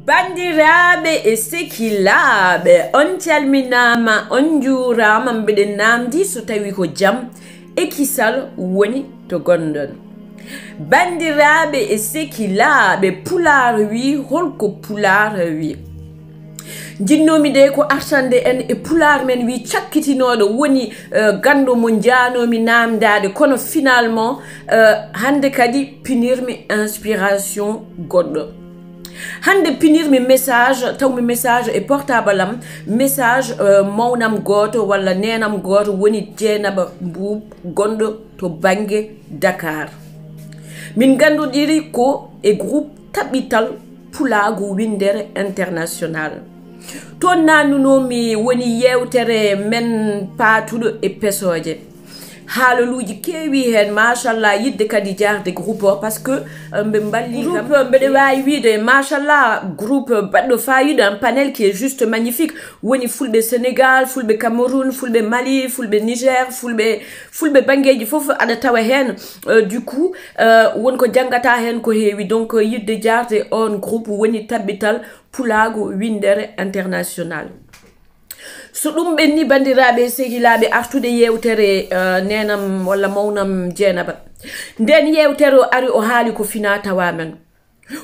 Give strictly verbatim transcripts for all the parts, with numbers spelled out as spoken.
Banndiraaɓe e sehilaaɓe, on calminaama, on njuuraama. Mbeɗen naamndii so tawii ko jam e kisal woni to ngonɗon. Banndiraaɓe e sehilaaɓe, Pulaar wii, holko Pulaar wii? Njinnoomi de ko artande en e Pulaar men wii cakkitinooɗo, woni, eh, ganndo mo njanoomi naamndaade, kono finalement, eh, hannde kadi pinirmi inspiration goɗɗo. Hannde pinirmi message, tawmi message e portable am, message, eh, mawnam gooto walla neenam gooto woni Dieynaba Mbuub, gonɗo to bannge Dakar. Min nganndondiri ko e groupe Taɓɓital Pulaagu Winndere International. Toon naannunoomi, woni yeewtere men paatuɗo e pesooje. Haaloluuji keewi heen, machallah, yiɗde kadi jaarde groupe o, parce que, euh, mbe mballii kam. Groupe, mbeɗe waawi wiide, machallah, groupe baɗɗo faayiida, un panel qui est juste magnifique. Woni Fulɓe Sénégal, Fulɓe Cameroun, Fulɓe Mali, Fulɓe Niger, Fulɓe, Fulɓe banngeeji fof aɗa tawa heen. Euh, du coup, euh, won ko janngata heen ko heewi. Donc, yiɗde jaarde on groupe woni Taɓɓital Pulaagu Winndere International. So ɗum ɓenni, banndiraaɓe e sehilaaɓe, artude yeewtere, eh, neenam walla mawnam Dieynaba. Nden yeewtere o ari, o haali ko fina tawa men.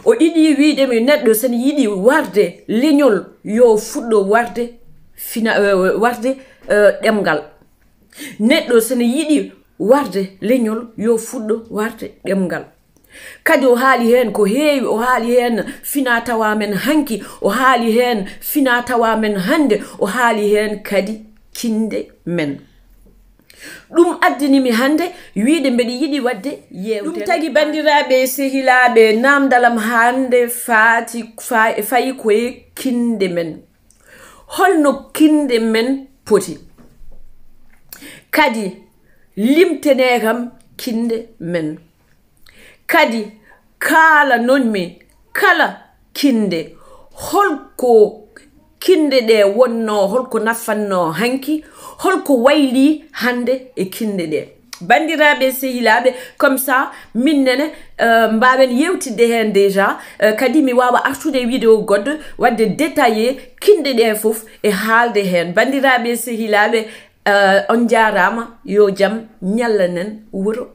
O yiɗi wiide mi neɗɗo sen yiɗi warde leñol, yo fuɗɗo warde fina, eh, warde, eh, ɗemngal. Neɗɗo sen yiɗi warde leñol, yo fuɗɗo warde ɗemngal. Kadi o haali heen ko heewi, o haali heen fina tawa men hanki, o haali heen fina tawa men hannde, o haali heen kadi kinnde men. Ɗum addani mi hannde wiide mbeɗa yiɗi waɗde yeewtere. Ɗum tagi, banndiraaɓe e sehilaaɓe, naamndal am hannde faati, fa-, fayi ko e kinnde men. Holno kinnde men poti? Kadi limtene kam kinnde men. Kadi kaalanonmi kala kinnde, holko kinnde ɗe wonno, holko nafanno hanki, holko wayli hannde e kinnde ɗe. Banndiraaɓe, sehilaaɓe, comme ça, min nene, euh, mbaawen yewtidde heen déjà, euh, kadi mi waawa artude e vidéo goɗɗo, waɗde détaillé kinnde ɗe fof e haalde heen. Banndiraaɓe, sehilaaɓe, euh, on njaaraama, yo jam ñallanen wuro